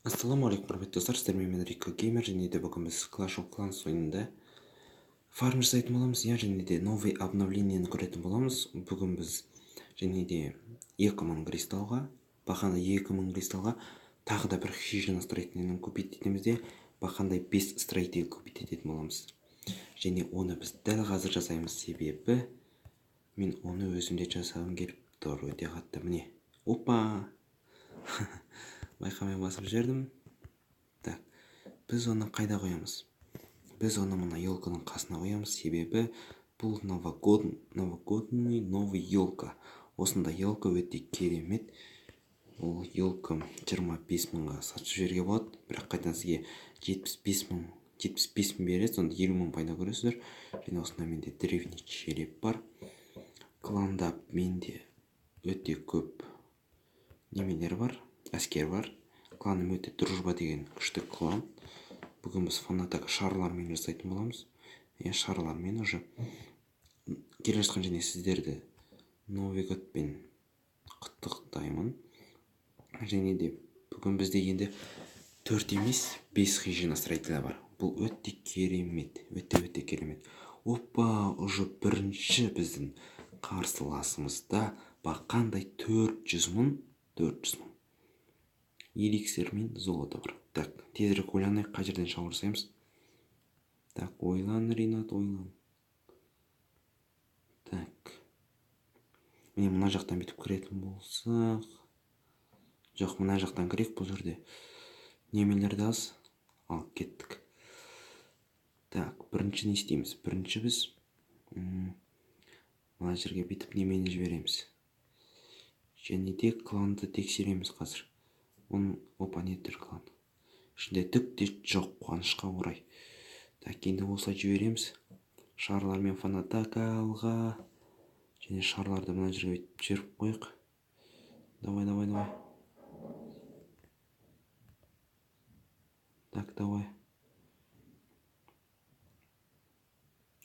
Ассалаумағалейкум, құрметті достар, сіздермен мен, Рико Геймер, және де бүгін біз Clash of Clans ойынында фарм жасайтын боламыз, иә, және де новый обновлениені көретін боламыз. Бүгін біз және де 2000 кристаллға, бақандай 2000 кристаллға тағы да бір хижина строительный купить етеміз де, бақандай 5 строитель купить ететін боламыз. Және оны біз дәл қазір жасаймыз, себебі мен оны өзім де жасағым келіп тұр өте қатты. Міне, опа! Байқамай басып жібердім. Так, біз оны қайда қоямыз? Біз оны мына елканың қасына қоямыз, себебі бұл новогодний новый елка. Осындай елка өте керемет. Бұл елка 25 мыңға сатып жіберуге болады, бірақ қайтадан сізге 75 мың береді, сонда 50 мың пайда көресіздер. Және осында менде древний череп бар. Кланда менде өте көп немелер бар, әскер бар. Кланым өте дружба деген күшті клан. Бүгін біз фанатак шарлармен жасайтын боламыз. Иә, шарлармен уже келе жатқан, және сіздерді Новый годпен құттықтаймын. Және де бүгін бізде енді төрт емес, бес хижина строителя бар. Бұл өте керемет, өте өте керемет. Опа, уже бірінші біздің қарсыласымызда бақандай 400 мың, 400 мың эликсир мен золото бар. Так, тезірек ойланайық, қай жерден шабуыл жасаймыз. Так, ойлан, Ринат, ойлан. Так, міне, мына жақтан бүйтіп кіретін болсақ, жоқ, мына жақтан кірейік, бұл жерде немелер де аз. Ал кеттік. Так, бірінші не істейміз? Бірінші біз мына жерге бүйтіп немені жібереміз. Және де кланды тексереміз қазір. Оның, опа, не тұр клан? Ішінде түк те жоқ, қуанышқа орай. Так, енді осылай жібереміз. Шарлармен фанатака алға. Және шарларды мына жерге бүйтіп жіберіп қояйық. Давай, давай, давай. Так, давай.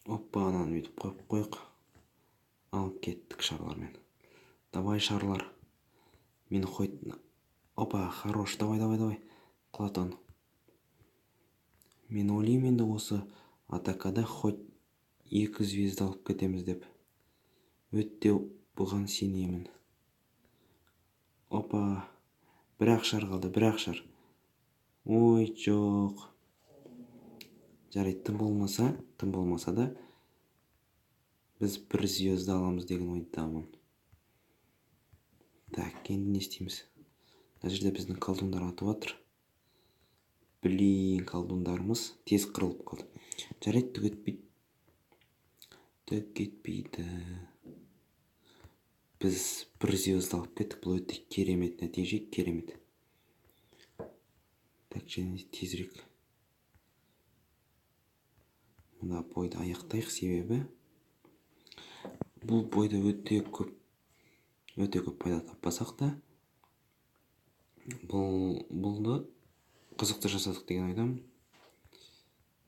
Опа, ананы бүйтіп қойып қояйық. Ал кеттік шарлармен. Давай, шарлар. Мені хоть. Опа, хорош, давай, давай, давай. Құлат оны. Мен ойлаймын, енді осы атакада хоть екі звезда алып кетеміз деп. Өте бұған сенемін. Опа, бір ақ шар қалды, бір ақ шар. Ой, жоқ. Жарайды, тым болмаса, тым болмаса да біз бір звезда аламыз деген ойдамын. Так, енді не істейміз? Мына жерде біздің колдундар атып жатыр. Блин, колдундарымыз тез қырылып қалды. Жарайды, түк етпейді. Түк етпейді. Біз бір звезда алып кеттік. Бұл өте керемет нәтиже, керемет. Так, және тезірек мына бойды аяқтайық, себебі бұл бойда өте көп пайда таппасақ та, бұлды қызықты жасадық деген ойдамын.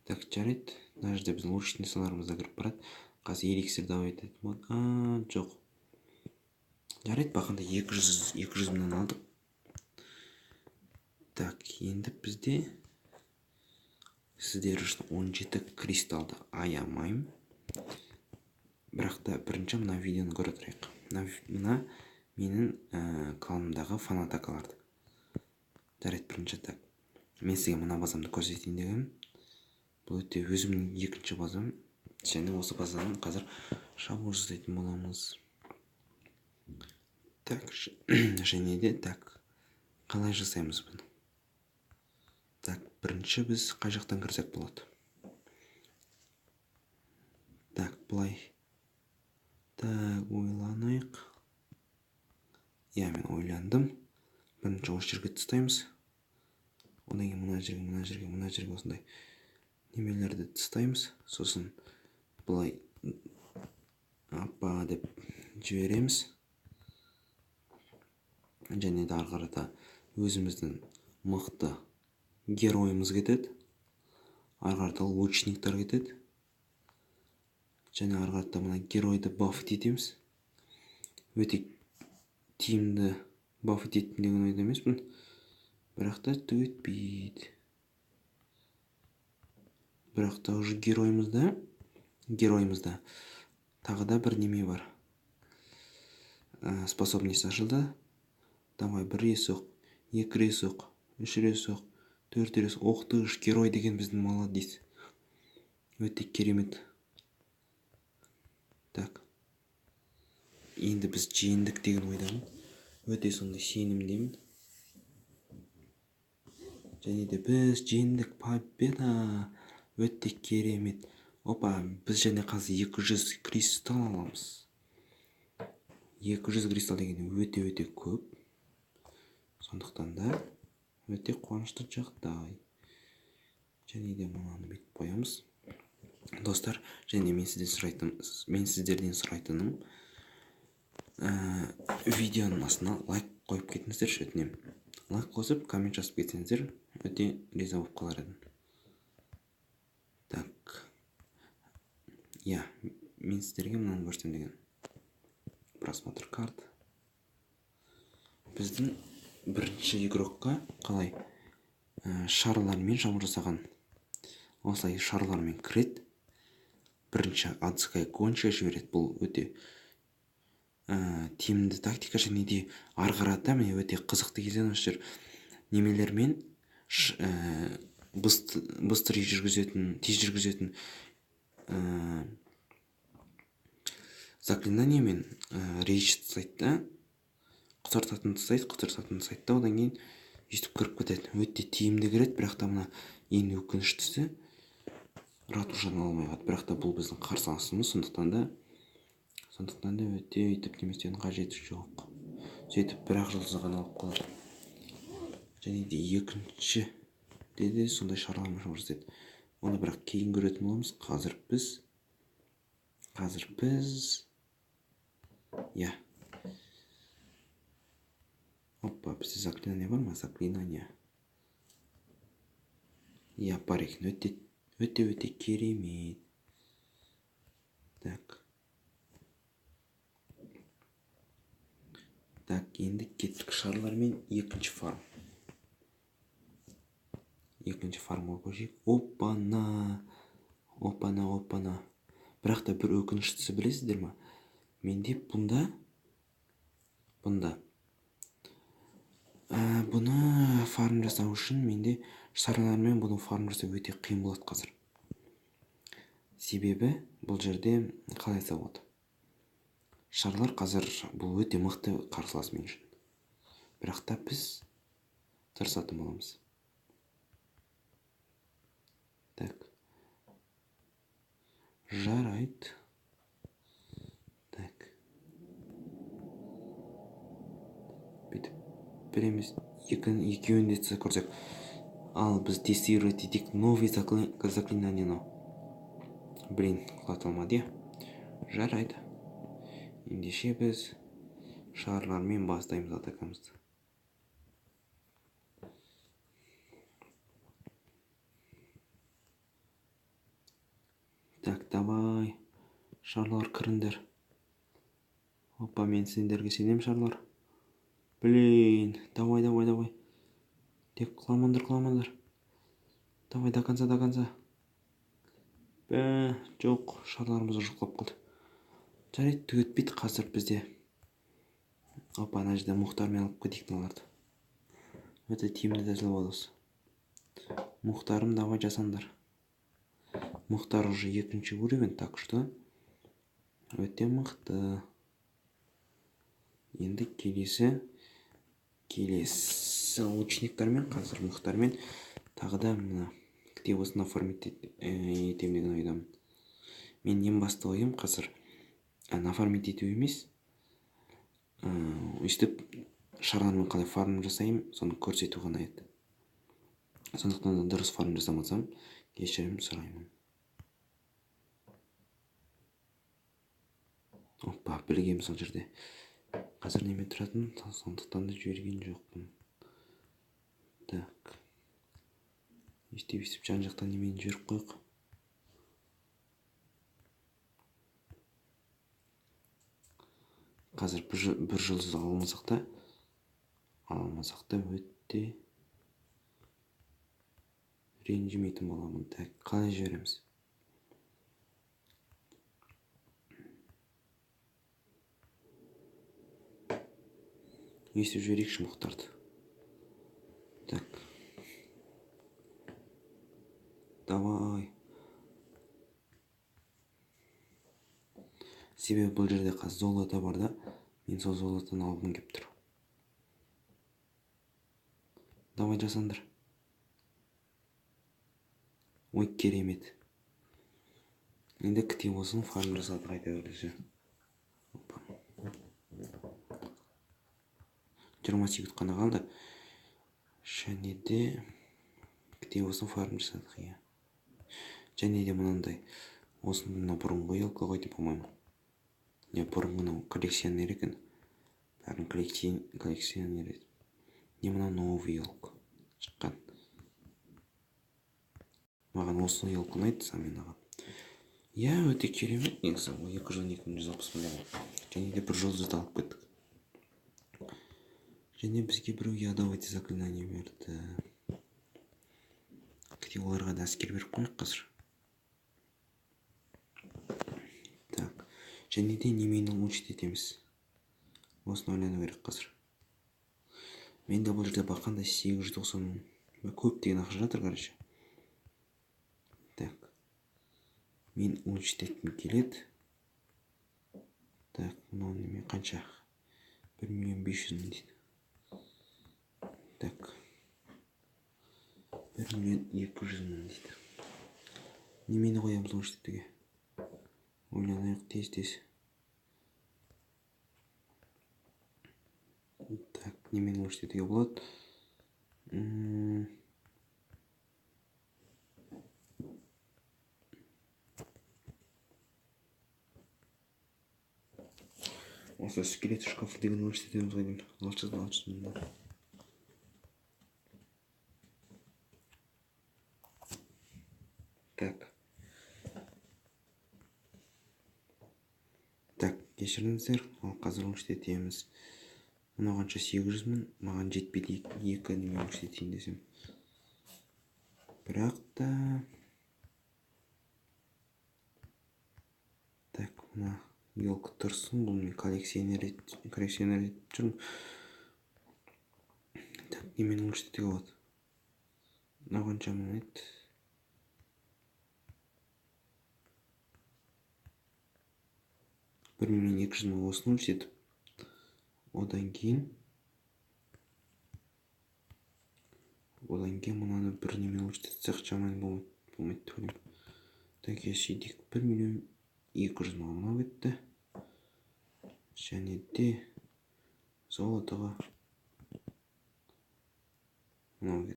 Так, жарайды. Мына жерде біздің лучницаларымыз да кіріп барады. Қазір эликсир добавить ететін болады. А, жоқ. Жарайды, бақанда 200 мыңнан алдық. Так, енді бізде сіздер үшін 17 кристаллды аямаймын. Бірақ та бірінші мына видеоны көре тұрайық. Мына менің кланымдағы фанатакаларды. Жарайды, бірінші так. Мен сізге мына базамды көрсетейін дегенмін. Бұл өте өзімнің екінші базам. Және осы базадан қазір шабуыл жасайтын боламыз. Так, және де так, қалай жасаймыз бұны? Так, бірінші біз қай жақтан кірсек болады? Так, былай. Так, ойланайық. Иә, мен ойландым. Бірінші осы жерге тастаймыз. Одан кейін мына жерге, мына жерге, мына жерге осындай немелерді тастаймыз. Сосын былай апа деп жібереміз. Және де ары қарата өзіміздің мықты геройымыз кетеді. Ары қарата лучниктар кетеді. Және ары қарата мына геройды баф етеміз. Өте тиімді баф еттім деген ойда емеспін. Бірақ та түк етпейді. Бірақ та уже геройымызда тағы да бір неме бар. Способность ашылды. Давай, бір рет соқ, екі рет соқ, үш рет соқ, төрт рет соқ. Ох ты ж, герой деген біздің молодец. Өте керемет. Так. Енді біз жеңдік деген ойдамын. Өте сондай сенімдемін. Және де біз жеңдік, победа. Өте керемет. Опа, біз және қазір 200 кристалл аламыз. 200 кристалл деген өте-өте көп. Сондықтан да өте қуанышты жағдай. Және де мынаны бүйтіп қоямыз. Достар, және мен сіздерден сұрайтыным, видеоның астына лайк қойып кетіңіздерші, өтінемін. Лайк қосып, коммент жазып кетсеңіздер, өте риза болып қалар едім. Так. Я, мен сіздерге мынаны көрсетемін деген. Просмотр карт. Біздің бірінші игрокқа қалай, шарлармен жауын жасаған. Осылай шарлармен кіреді. Бірінші адская гончая жібереді. Бұл өте, тиімді тактика және де ары қарата міне өте қызықты кезең осы жер. Немелермен быстрый жүргізетін, тез жүргізетін, заклинаниемен, рейдж тастайды да, құтыртатын тастайды, құтыртатын тастайды да, одан кейін өйстіп кіріп кетеді. Өте тиімді кіреді, бірақ та мына ең өкініштісі ратушаны алмай қалды. Бірақ та бұл біздің қарсыласымыз, сондықтан да өте өйтіп неместердің қажеті жоқ. Сөйтіп бір-ақ жұлдыз ғана алып қалды. Және де екінші де сондай шаралар жұмыс жасайды. Оны бірақ кейін көретін боламыз. Қазір біз, иә. Опа, бізде заклинание бар ма? Заклинание. Иә, бар екен. Өте, өте, өте керемет. Так. Так, енді кеттік шарлармен екінші фарм. Екінші фармға көшейік. Опана! Опана, опана. Бірақ та бір өкініштісі білесіздер ма? Менде бұнда. Бұны фарм жасау үшін менде шарлармен бұны фарм жасау өте қиын болады қазір. Себебі бұл жерде қалай айтса болады? Шарлар қазір бұл өте мықты қарсылас мен үшін. Бірақ та біз тырысатын боламыз. Так. Жарайды. Так. Бүйтіп бір емес, екеуін де көрсек. Ал біз тестировать етейік новый заклинание мынау. Блин, құлата алмады, иә. Жарайды. Ендеше біз шарлармен бастаймыз атакамызды. Так, давай. Шарлар кіріңдер. Опа, мен сендерге сенемін, шарлар. Блин, давай, давай, давай. Тек құламаңдар, құламаңдар. Давай, до конца, до конца. Бә, жоқ, шарларымыз уже құлап қалды. Жарайды, түк етпейді қазір бізде. Опа, ана жерде Мұхтармен алып кетейік мыналарды. Өте тиімді тәсіл болады осы. Мұхтарым, давай жасаңдар. Мұхтар уже екінші уровень, так что өте мықты. Енді келесі лучниктармен, қазір Мұхтармен тағы да мына где осыны оформить етемін деген ойдамын. Мен ең басты ойым қазір оформить ету емес, өйстіп шарлармен қалай фарм жасаймын, соны көрсету ғана еді. Сондықтан да дұрыс фарм жасамасам, кешірім сұраймын. Опа, білгенмін сол жерде. Қазір неме тұратын, сондықтан да жіберген жоқпын. Так. Өйстіп өйстіп жан жақтан немені жіберіп қойық. Қазір бір жұлдыз ала алмасақ та өте Ренжімейтін боламын. Так, қалай жібереміз? Естіп жіберейікші Мұхтарды. Так. Давай. Себебі бұл жерде қазір золото бар да, мен сол золотоны алғым келіп тұр. Давай жасаңдар. Ой, керемет. Енді кіте болсын, фарм жасадық әйтеуір десе. 20 секунд қана қалды. Және де кіте болсын фарм жасадық, иә. Және де мынандай осыны мына бұрынғы елка ғой деп, по-моему. Не, бұрынғы мынау коллекционер екен. Бәрін коллекционер еді. Не, мынау новый елка шыққан. Маған осы елка ұнайды, самый. Иә, өте керемет негізі. Ол 212 160 миллион. Және де бір жұлдызды алып кеттік. Және бізге біреу ядовитый заклинание берді. Кіте оларға да әскер беріп қояйық қазір. Так. Және де немені улучшить етеміз? Осыны ойлану керек қазір. Менде бұл жерде бақандай 890 көп деген ақша жатыр, короче. Так. Мен улучшить еткім келеді. Так, мынау неме қанша? 1 миллион 500 мың дейді. Так. 1 миллион 200 мың дейді. Немені қоямыз улучшить етуге? Ойланайық тез-тез. Так, немені улучшить етуге болады? Осы скелет шкафы деген улучшить етеміз ғой деймін. 600 мың. Так. Так, кешіріңіздер, ал қазір улучшить етеміз. Мынау қанша? 800 мың. Маған жетпейді екі неме улучшить етейін десем. Бірақ та так, мына елка тұрсын, бұл мен коллекционер етіп жүрмін. Так, немен улучшить етуге болады? Мынау қанша мың еді? 1 миллион 200 мың осыны улучшить етіп. Одан кейін мынаны бір немен улучшить етсек жаман болмайды деп ойлаймын. Так, сөйтейік. 1 миллион 200 мың мынау кетті. Және де золотоға мынау кетті.